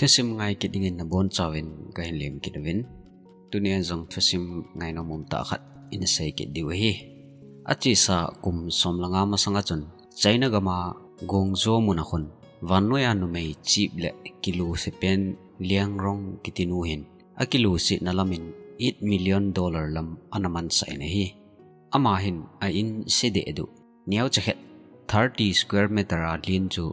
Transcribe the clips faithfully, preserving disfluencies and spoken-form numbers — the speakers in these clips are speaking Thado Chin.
Thusim ngai kit dingin nabonchauvin kahin lem kit uvin. Tunia jong thusim ngainom umtah khat ina sei kit diu ahi. Achesa kum som le nga masanga chun China gama Guangzhou muna khun vannoiya numei chip le kilusipen Liang Rong kitinu hin akilusetna lamin eight million dollar lam ana mansah in ahi. Ama hin a in se dehduh neocha khat thirty square meter a len chu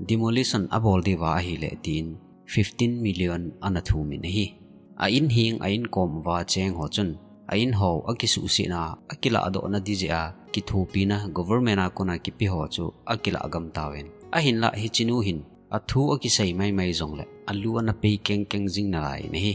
demolition abol diuva ahile tin fifteen million ana thumin ahi. A in heng a in kom uva cheng ho chun a in ho akisuhsetna, akiladohna ding jeh a kithopina government a kona kipe ho chu akilah gam tauvin. Ahinlah hichenu hin athu akisei maimai jongle alu ana pei kengkeng jing nalai in ahi.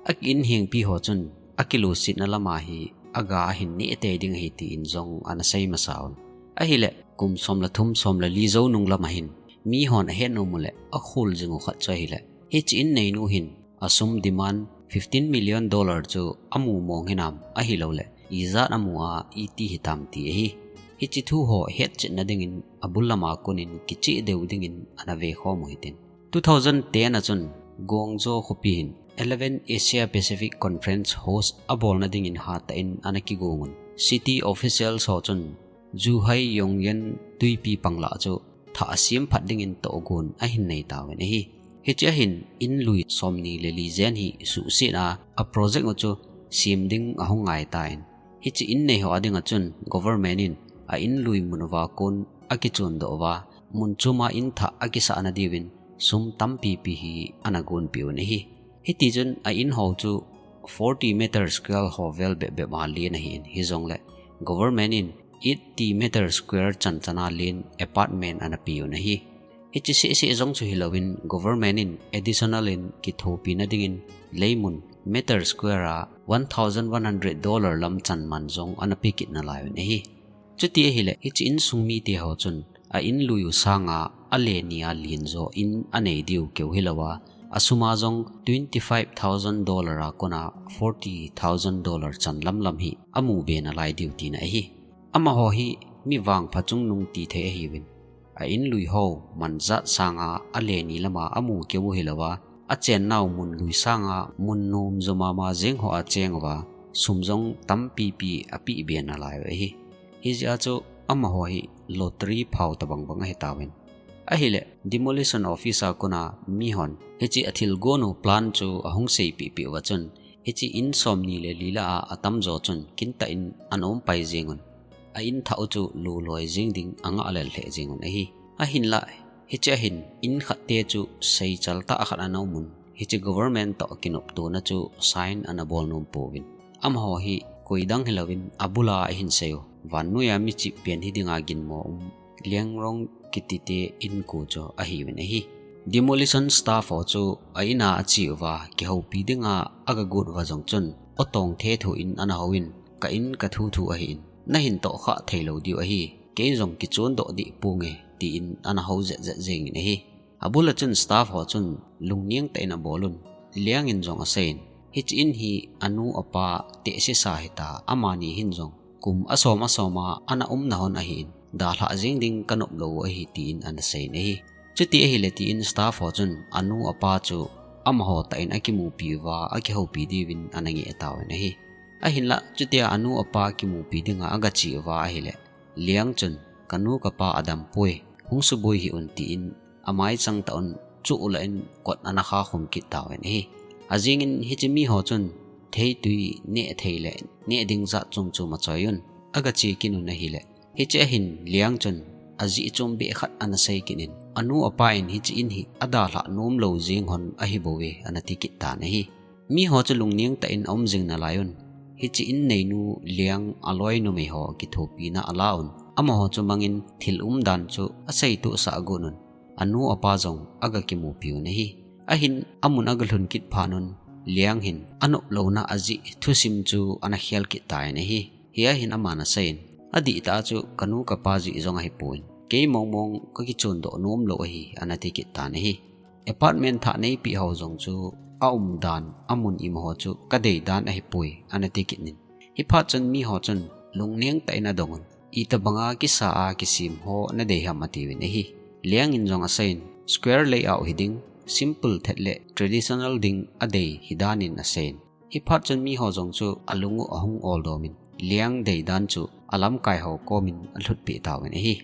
A in hengpi ho chun akilusetna lama hi aga ahin neh tei ding ahi tin jong ana sei masa un. Ahile kum som le thum, som le li jou nung lama hin mihon ahet nom u le akhol jing u khat chu ahile, hiche in neinu hin asum demand fifteen million dollar chu amu mong hinam, ahilouleh ijat amu a iti hitam ti ahi. Hiche thu ho hetchetna dingin abul lama konin kicheh deu dingin ana vekhom u hitin. Two thousand ten a chun Guangzhou khopi hin eleven Asia Pacific Conference host abolna dingin hatah in ana kigong un. City officials ho chun Zhuhai Yongyan twipi panglah chu thah asem phat dingin tohgon ahin nei tauvin ahi. Hichea hin in lui somni le li jen hi suhsetna a project u chu sem ding ahung ngai tan, hiche in nei ho a dinga chun government in a in lui mun uva kon akichondoh uva, mun choma in thah akisahna diuvin sum tampipi hi ana gonpeh un ahi. Hitichun a in ho chu forty meter square ho vel bep bep a len ahin, hijongle government in eighty meter square chan chan a len apartment ana pe un ahi. Hiche seh seh jong chu hilouvin government in additional in kithopina dingin leimun meter square a one thousand one hundred dollar lam chan man jong ana pe kit nalai un ahi. Chuti ahile hiche insung mite ho chun a in lui u sanga a le ni a len jo in anei diu keu hilouva, asum a jong twenty five thousand dollar a kona forty thousand dollar chan lam lam hi amu be nalai diu tina ahi. Amaho hi mi vangpha chungnung ti thei ahiuvin, a in lui ho man jat sanga a le ni lama amu keu u hilouva, achennau mun lui sanga mun nom jo mama jeng ho a cheng uva, sum jong tampipi ape be nalai u ahi. Hijeh a chu amaho hi lottery phao tobang bang ahi tauvin. Ahile demolition office a kona mihon hiche a thilgon u plan chu ahung seipeh peh uva chun, hiche in somni le li lah a atamjo chun kintah in ana um pai jeng un. A in thah u chu loloi jeng ding angah lel lheh jeng un ahi. Ahinlah hichea hin in khat te chu seichal tah khat ana um un, hiche government toh kinoptona chu sign ana bol nom pouvin. Amaho hi koi dang hilouvin abul a ahin sei u, vannoiya michip pen hi dinga ginmo um Liang Rong kiti te inko chu ahiuvin ahi. Demolition staff ho chu a in a ache uva kihoupi dinga aga got uva jong chun, o tong thethu in ana houvin, ka in ka thuthu ahin, nahin tohkhah theilou diu ahi, kei jong kichondoh deh ponge, tin ana hou jet jet jengin ahi. Abul a chun staff ho chun lungneng tah in abol un. Liang in jong aseiyin, hiche in hi anu apa tehse sa hita, amani hin jong kum asom asom a ana umna hon ahin, dalhah jeng ding kanop lou u ahi, tin ana seiyin ahi. Chuti ahile tin staff ho chun anu apa chu amaho tah in akimupi uva, akihoupi diuvin ana ngeh tauvin ahi. Ahinlah chutia anu apa kimupi dinga aga che uva ahile, Liang chun, kanu kapa adam poi, hung suboi hih un, tin amai chang tah un, chuh ulah in kot ana khakhum kit tauvin ahi. Ajingin hiche miho chun theitwi neh thei le neh ding jat chom chom achoi un, aga che kit un ahile, hichea hin Liang chun ajeh chom beh khat ana sei kit in, anu apa in hiche in hi adalhah nom lou jeng hon ahibouve, ana ti kit tan ahi. Miho chu lungneng tah in aum jing nalai un, hiche in neinu Liang aloi numei ho kithopina ala un, amaho chu mangin thil umdan chu aseitohsah got un, anu apa jong aga kimupi un ahi. Ahin amun aga lhun kit phat un, Liang hin anop louna ajeh thusim chu ana khel kit tan ahi. Hia hin aman aseiyin, adihtah chu kanu kapa jeh jong ahipon, kei mong mong kakichondoh nom lou ahi, ana ti kit tan ahi. Apartment thah neipeh ho jong chu aumdan, amun imaho chu kadeidan ahipoi, ana ti kit in. Hiphat chun miho chun lungneng tah in adong un, itobanga kisa a kisem ho nadei ham, atiuvin ahi. Liang in jong aseiyin, square layout hiding, simple thet le traditional ding adei hi danin aseiyin. Hiphat chun miho jong chu alung u ahung oldomin, Liang dei dan chu alamkai ho komin alhutpeh tauvin ahi.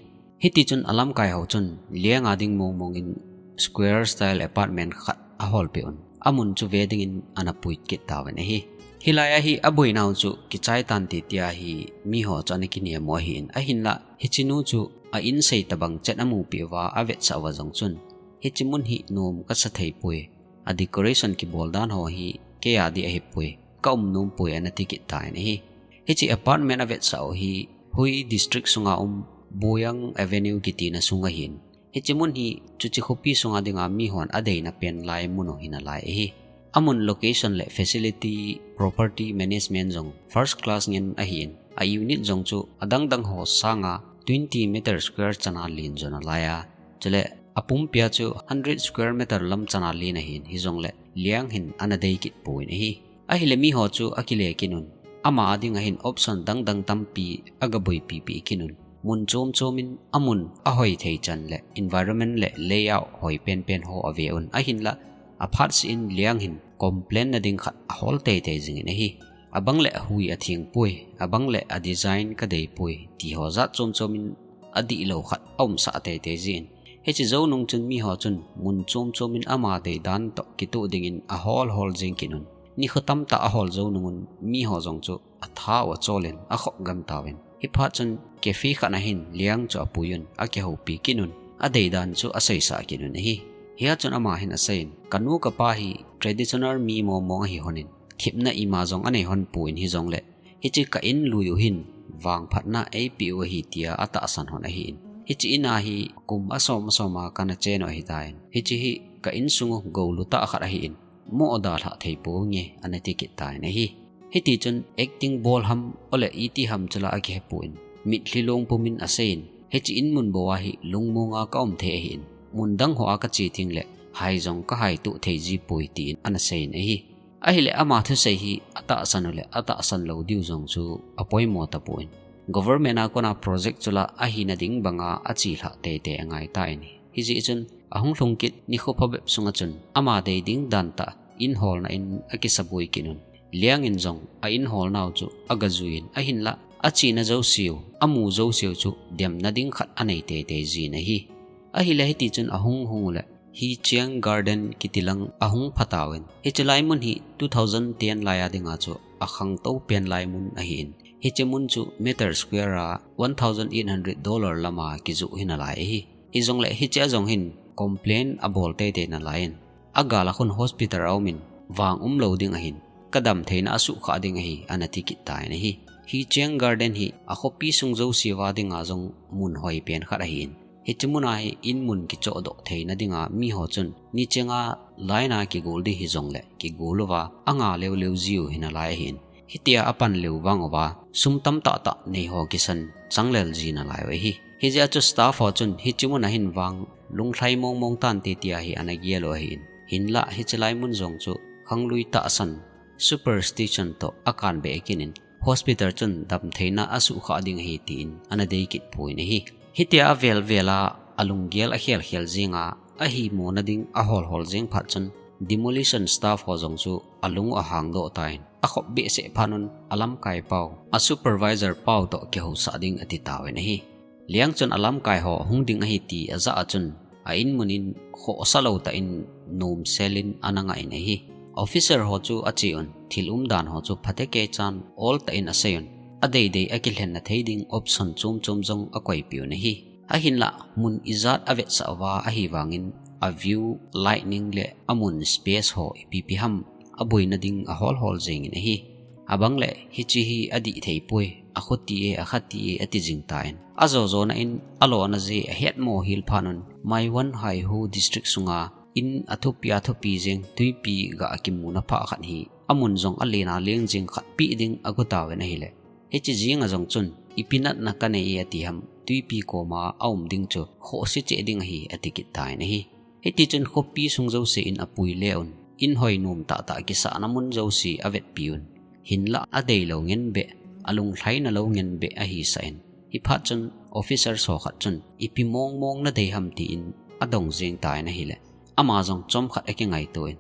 Hiti chun alamkai ho chun Liang a ding mong mongin square style apartment khat aholpeh un, amun chu ve dingin ana pui kit tauvin ahi. Hilai a hi aboinau chu kichai tante tia hi miho chu ana kinem u ahin, ahinla hichenu chu a insei tabang chet amupeh uva avetsah uva jong chun, hiche mun hi nom kasa thei poi, a decoration kibol dan ho hi kei a di ahipoi, ka um nom poi, ana ti kit tan ahi. Hiche apartment avetsah u hi Hui District sunga um Boyang Avenue kitina sung ahin. Hiche mun hi chuche khopi sunga dinga mihon adeina pen lai mun u hinalai ahi. Amun location le facility, property management jong first class ngen ahin. A unit jong chu adang dang ho sanga twenty meter square chana len jong alai a. Chule apumpia chu hundred square meter lam chana len ahin, hijongle Liang hin ana dei kit pon ahi. Ahile miho chu akile kit un. Ama a dinga hin option dang dang tampi aga boipi pi kit un. Mun chom chomin amun ahoi thei chan le environment le layout hoi pen pen ho ave un. Ahinla aphat seh in Liang hin complain na ding khat ahol tei tei jingin ahi. Abang le ahui atheng poi, abang le a design kadei poi, ti ho jat chom chomin adihlou khat aumsah tei tei jin. Hiche jou nung chun miho chun mun chom chomin ama dei dan toh kitoh dingin ahol hol jing kit un. Nikho tamtah ahol jou nung un miho jong chu atha u acholin akhop gam tauvin. Hiphat chun cafe khat a hin Liang chu apui un, akihoupi kit un, adei dan chu aseisah kit un ahi. Hia chun ama hin aseiyin, kanu kapa hi traditional mi mong mong ahi honin, themna ima jong anei hon pon hijongle, hiche ka in lui u hin vangphatna eipeh u ahi tia atahsan hon ahin. Hiche in a hi kum asom asom a kana chen u ahitan. Hiche hi ka insung u goulu tah khat ahin, mo dalhah thei ponge, ana ti kit tan ahi. Hiti chun acting bol ham, ole iti ham chula akihepon, mitlhi long pumin aseiyin, hiche in mun bou a hi lungmonga ka um thei ahin, mun dang ho a kache tengle hai jong kahai tuh thei ji poi, tin ana seiyin ahi. Ahile ama thusei hi atahsan u le atahsan lou diu jong chu apoimo tapon. Government a kona project chula ahina ding banga achelhah tei tei angai tan ahi. Hijeh chun ahung lhung kit nikho phabep sunga chun ama dei ding dan tah in holna in akisaboi kit un. Liang in jong a in holnau chu aga juiyin, ahinla achena jouseu, amu jouseu chu demna ding khat anei tei tei jin ahi. Ahile hiti chun ahung hung u le Hechiang Garden kiti lang ahung pha tauvin. Hiche lai mun hi two thousand ten lai a dinga chu akhangtou pen lai mun ahin. Hiche mun chu meter square a one thousand eight hundred dollar lama kijoh hinalai ahi. Hijongle hiche a jong hin complain abol tei tei nalaiyin, agal a khun hospital aumin, vang umlou ding ahin, kadam theina asuhkhah ding ahi, ana ti kit tan ahi. Hechiang Garden hi akhopi sung jouse uva dinga jong mun hoi pen khat ahin. Hiche muna hi in mun kichohdoh theina dinga miho chun nicheng a line a kigol ding hijongle kigol uva anga leu leu jiu hinalai ahin. Hitia apan leu vang uva sum tamtah tah nei ho kisan changlel ji nalai u ahi. Hijeh a chu staff ho chun hiche muna hin vang lunglhai mong mong tante tia hi ana gel u ahin. Hinla hiche lai mun jong chu khanglui tahsan, superstition toh akan beh kit in, hospital chun damtheina asuhkhah ding ahi tin ana dei kit pon ahi. Hitia avel vel a alunggel akhel khel jing a, ahimona ding ahol hol jing phat chun demolition staff ho jong chu alung u ahangdoh tan, akhop behseh phat un alamkai pau, a supervisor pau toh kihousah ding ati tauvin ahi. Liang chun alamkai ho ahung ding ahi ti ajah a chun a in mun in khohsa lou tah in nomsel in ana ngah in ahi. Officer ho chu ache un, thil umdan ho chu phatecha chan ol tah in asei un, adei dei akilhenna thei ding option chom chom jong akoipeh un ahi. Ahinla mun ijat avetsah uva ahivangin a view, lighting le amun space ho ipi pi ham aboina ding ahol hol jingin ahi. Abang le hiche hi adih thei poi, akhuti e, akhati e ati jing tan, ajo jona in alona jeh ahetmo hel phat un, Maiwan Haihu District sunga in athupi athupi jeng Twipi gah akimuna pha khat hi amun jong alen a leng jing khat peh ding ago tauvin ahile, hiche jeng a jong chun ipi natna kanei e ati ham, Twipi koma aum ding chu khohse cheh ding ahi ati kit tan ahi. Hiti chun khopi sung jouse in apui le un, in hoi nom tah tah kisahna mun jouse avetpi un. Hinla adeilou ngen beh, alunglhaina lou ngen beh ahisah in. Hiphat chun officer ho khat chun ipi mong mong nadei ham tin adong jeng tan ahile, ama jong chomkhat akingaito in,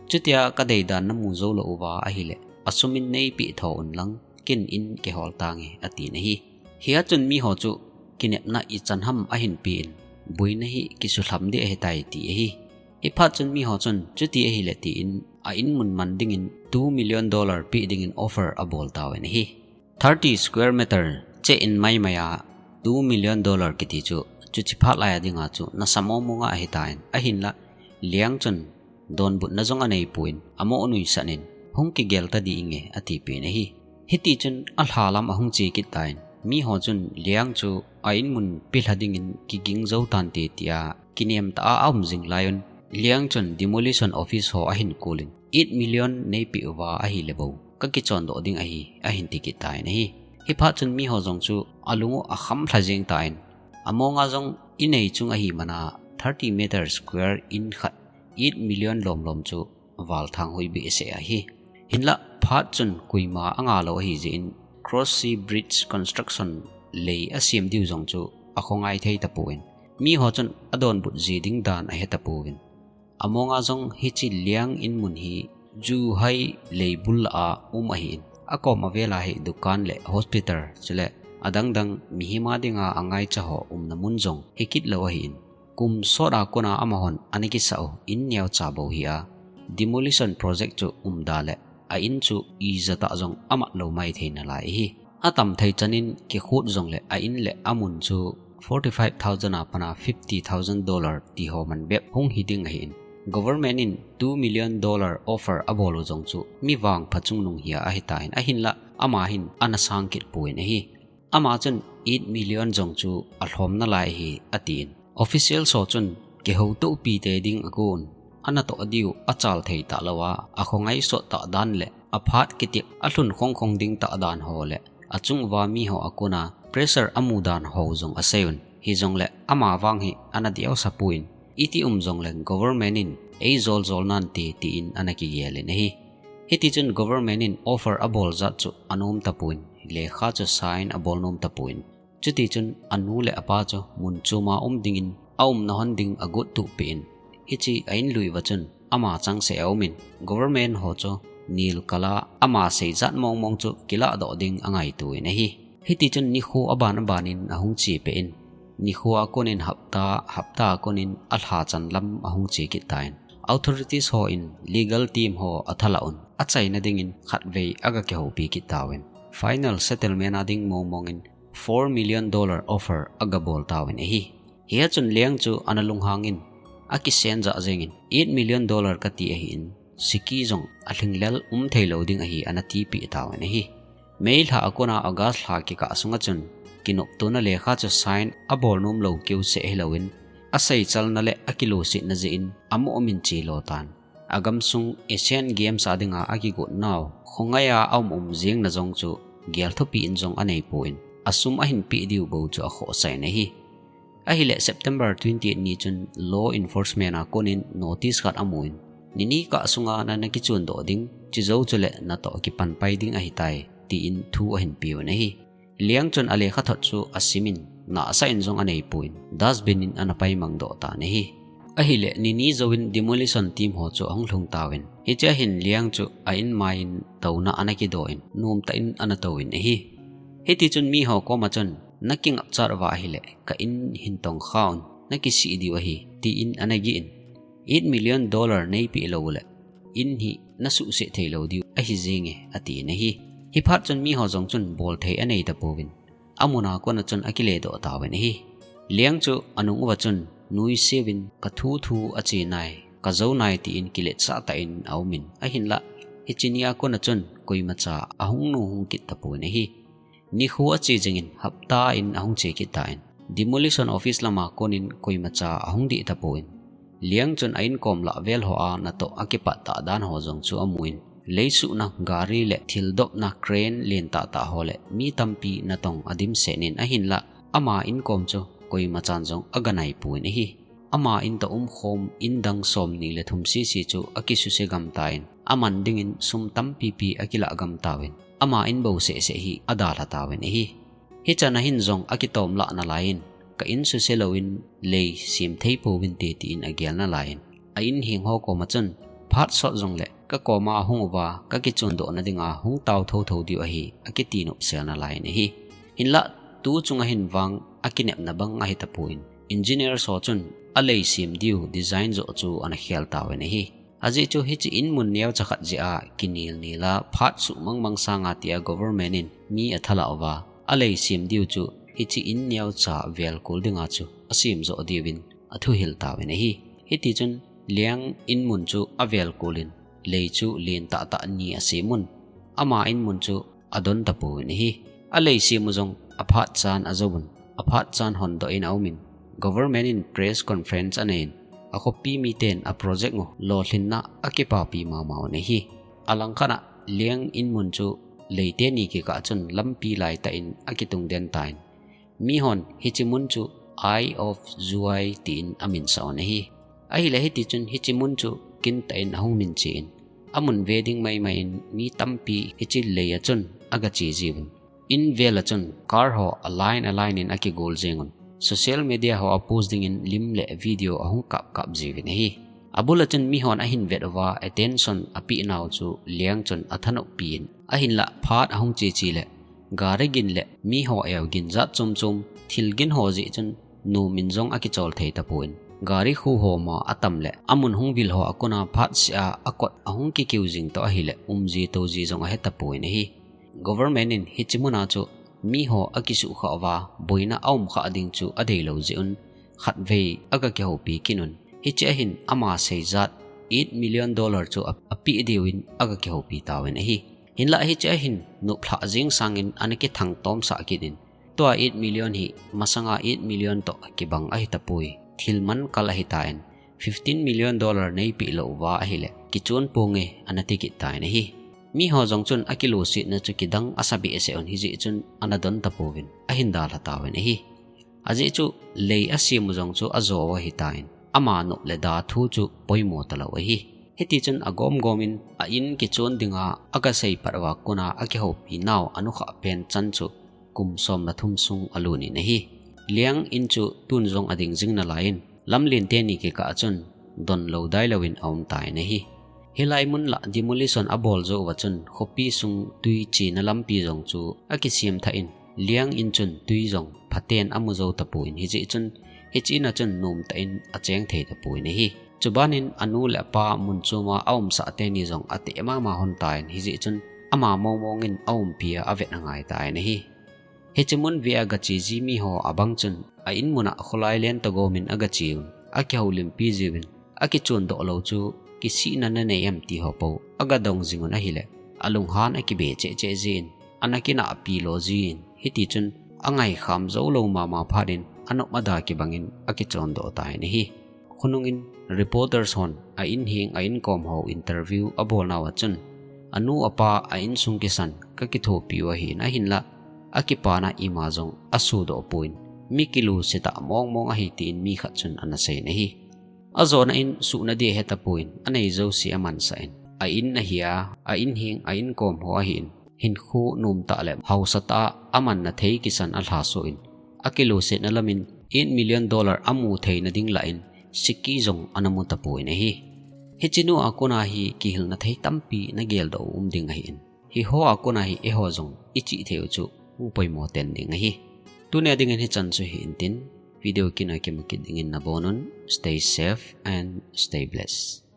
"Chutia kadeidan namu jou lou uva ahile, asum in neipeh tho un lang, ken in kihol tange," atin ahi. Hia chun miho chu kinepna ichan ham ahin pen, "Boina hi kisuhlham ding ahitai," ti ahi. Hiphat chun miho chun, "Chuti ahile," tin a in mun man dingin two million dollar peh dingin offer abol tauvin ahi. Thirty square meter che in maimai a two million dollar kiti chu, chuche phat lai a dinga chu nasa mong mong a ahitan, ahinla Liang chun donbutna jong anei pon, amo nuisat in, "Hung kigel ta ding e," ati pen ahi. Hiti chun alha lam ahung che kit tan, miho chun Liang chu a in mun pilha dingin kiging jou tante tia kinem tah a aum jing lai un, Liang chun demolition office ho ahin call in, "Eight million neipeh uva ahile bou kakichon doh ding ahi," ahin ti kit tan ahi. Hiphat chun miho jong chu alung u akham lha jeng tan, "Amonga jong inei chung ahi mana thirty meter square in khat eight million lom lom chu val thang hoi behseh ahi. Hinlah phat chun koima anga lou ahi jeh in Cross Sea Bridge Construction lei asem diu jong chu akhongai thei tapon, miho chun adonbut ji ding dan ahe tapouvin. Amonga jong hiche Liang in mun hi Zhuhai leibul lah a um ahin, akom avel a hi dukan le hospital chule adang dang mihem a dinga angaicha ho umna mun jong hikit lou ahin, kum sot a kona amahon ana kisah u in neocha bou hi a, demolition project chu umda le a in chu ija tah jong amat lou maithei nalai ahi. Atam thei chan in kikhut jongle a in le amun chu forty-five thousand a pat a fifty thousand dollar ti ho man bep hung hi ding ahin, government in two million dollar offer abol u jong chu mi vangpha chungnung hi a ahitan, ahinlah ama hin ana sang kit pon ahi. Ama chun eight million jong chu alhom nalai ahi, atin. Official ho chun kihoutopi tei ding agon, anatoh diu achal thei talou a, akhongai sot tah dan le aphat kitik alhun khong khong ding tah dan ho le achung uva miho a kona pressure amu dan ho jong asei un. Hijongle ama vang hi ana diu sa pon, iti um jongle government in eijol jol nante tin ana kigel in ahi. Hiti chun government in offer abol jat chu anom tapon, lekha chu sign abol nom tapon. Chuti chun anu le apa chu mun chom a um dingin aumna hon ding agot tup peh in, hiche a in lui uva chun ama changseh a um in, government ho chu nilkal a ama seijat mong mong chu kilah doh ding angaito in ahi. Hiti chun nikho aban aban in ahung che peh in, nikho a kon in hapta, hapta a kon in alha chan lam ahung che kit tan, authorities ho in legal team ho athalah un achaina dingin khatvei aga kihoupi kit tauvin, final settlement a ding mong mong in four million dollar offer aga bol tauvin ahi. Hia chun Liang chu ana lunghang in, akisen jah jeng in, eight million dollar kati ahin, siki jong alhinglel um thei lou ding ahi, ana tipeh tauvin ahi. May lha a kona August lha kikah sunga chun kinoptona lekha chu sign abol nom lou keu seh hilouvin, aseichalna le akilosetna jeh in amoh um in che lo tan. Agamsung Asian Games a dinga akigot nau, khongai a aum um jengna jong chu gel thupi in jong anei pon, asum ahin peh diu bou chu akhohsah in ahi. Ahile September twenty-eight ni chun law enforcement a kon in notice khat amun, "Nini kah sunga nana kichon doh ding, chujou chule natoh kipan pai ding ahitai," tin thu ahin peuvin ahi. Liang chun alekha thot chu asim in, nahsah in jong anei pon, dustbin in ana paimang doh tan ahi. Ahile nini jouvin demolition team ho chu ahung lhung tauvin, hichea hin Liang chu a in mai in touna ana kidoh in, nomtah in ana touvin ahi. Hiti chun miho koma chun, "Nakingapchat uva ahile ka in hin tongkha un, nakisih diu ahi," tin ana gih in, "Eight million dollar neipeh lou ule in hi nasuhset thei lou diu ahi jenge," atin ahi. Hiphat chun miho jong chun bolthei anei tapouvin, amun a kona chun akile doh tauvin ahi. Liang chu anung uva chun nuiseuvin, "Ka thu thu ache nai, ka jou nai," tin kiletsah tah in aum in, ahinlah hiche ni a kona chun koimacha ahung nu hung kit tapon ahi. Nikho ache jeng in hapta in ahung che kit tan, demolition office lama kon in koimacha ahung dih tapon, Liang chun a inkom lah vel hoa natoh akipat tah dan ho jong chu amun, leisuhna gari le thildopna crane lentah tah ho le mi tampi natong adimset in, ahinlah ama inkom chu koimachan jong aga nai pon ahi. Ama in toh umkhom in dang somni le thum sese chu akisuse gam tan, aman dingin sum tampipi akilah gam tauvin, ama in bou seh seh hi adalha tauvin ahi. Hichan a hin jong akitom lah nalai in, "Ka in suse louvin lei sem thei pouvinte," tin agel nalai in, a in heng ho koma chun, phat sot jongle ka koma hung uva ka kichondohna dinga hung tao thotho diu ahi, akiti nopsel nalai in ahi. Hinlah, tu chunga hin vang akinepna bang ahi tapon, engineer ho chun alei sem diu design joh chu ana khel tauvin ahi. Ajeh chu hiche in mun neocha khat jeh a kinel nel a phat suh mangmang sanga tia government in mi athalah uva, alei sem diu chu hiche in neocha velkol dinga chu asem joh diuvin athuhil tauvin ahi. Hitichun Liang in mun chu avelkol in, lei chu len tahtah ni asem un, ama in mun chu adon tapouvin ahi. Alei sem u jong aphat chan ajouvin, aphat chan hondoh in aumin, government in press conference anei in, akhopi miten a project u lolhinna akipapi mama un ahi. Alangkhat a Liang in mun chu lei teni kikah chun lampi laitah in akitungden tan, mihon hiche mun chu Isle of Juai tin aminsah un ahi. Ahile hitichun hiche mun chu kintah in ahung minchen, amun ve ding maimai in mi tampi hiche lei a chun agache jiuvin, in vel a chun car ho a line a line in akigol jeng un, social media ho a post dingin lim le video ahung kap kap jiuvin ahi. Abul a chun mihon ahin vet uva attention apeh nau chu Liang chun athanoppi in, ahinlah phat ahung che che le gari gin le miho eu gin jat chom chom, thil gin ho jeh chun nom in jong akichol thei tapon, gari khu ho ma atam le amun hung vil ho akona phat seh a akot ahung kikiu jing toh ahile umji toji jong ahe tapon ahi. Government in hiche muna chu miho akisuhkhah uva boina aumkhah ding chu adeilou jeh un, khatvei agakihoupi kit un, hiche ahin ama seijat eight million dollar chu a, apeh diuvin agakihoupi tauvin ahi. Hinlah hiche ahin noplhah jeng sangin ana kithangtomsah kit in, tua eight million hi masanga eight million toh kibang ahi tapoi, thil man kal ahitan, fifteen million dollar neipeh lou uva ahile kichon ponge, ana ti kit tan ahi. Miho jong chun akilusetna chu kidang asa behseh un, hijeh chun ana don tapouvin ahin dalha tauvin ahi. Ajeh chu lei asem u jong chu ajo u ahitan, ama nop le da thu chu poimo talou ahi. Hitichun agom gom in a in kichon dinga agasei pat uva kona akihoupi nau anukhah pen chan chu kum som le thum sung alut in ahi. Liang in chu tun jong ading jing nalai in, lamlen teni kikah a chun donlou dailou in aum tan ahi. Hilai mun lah demolition abol jou uva chun khopi sung tui chena lampi jong chu akisem thah in, Liang in chun tui jong phaten amu jou tapon, hijeh chun hiche in a chun nomtah in acheng thei tapon ahi. Chuban in anu le apa mun choma aumsah teni jong ateh mama lhon tan, hijeh chun ama mong mong in aumpi a avet angai tan ahi. Hiche mun vea gache ji miho abang chun a in muna kholai len toh gom in agache un, akihoulimpi jiuvin, akichondoh lou chu kisihna nanei em ti ho pou agadong jing un ahile, alunghan akibe cheh cheh jin, ana kinahpi lo jin, hitichun angaikham joulou mama phat in anop ada kibang in akichondoh tan ahi. Khonung in reporters hon a in heng a inkom ho interview abolnau a chun, anu apa a insung kisan kakithopi u ahin, ahinlah akipana ima jong asudoh pon, mi kilusetah mong mong ahi tin mi khat chun ana sei in ahi. Ajona in suhna ding ahe tapon, anei jouse amansah in, a in ahi a, a in heng a inkom ho ahin, hinkho nomtah le haosatah a amanna thei kisan alhasoh in, akilusetna lam in eight million dollar amu theina ding lah in siki jong ana mu tapon ahi. Hiche nu a kona hi kihilna thei tampi nageldoh u um ding ahin, hiho a kona hi eiho jong ichih thei u chu hung poimo ten ding ahi. Tunia dingin hichan chu hi intin, video kit a kimu kit dingin nabonun, stay safe and stay blessed.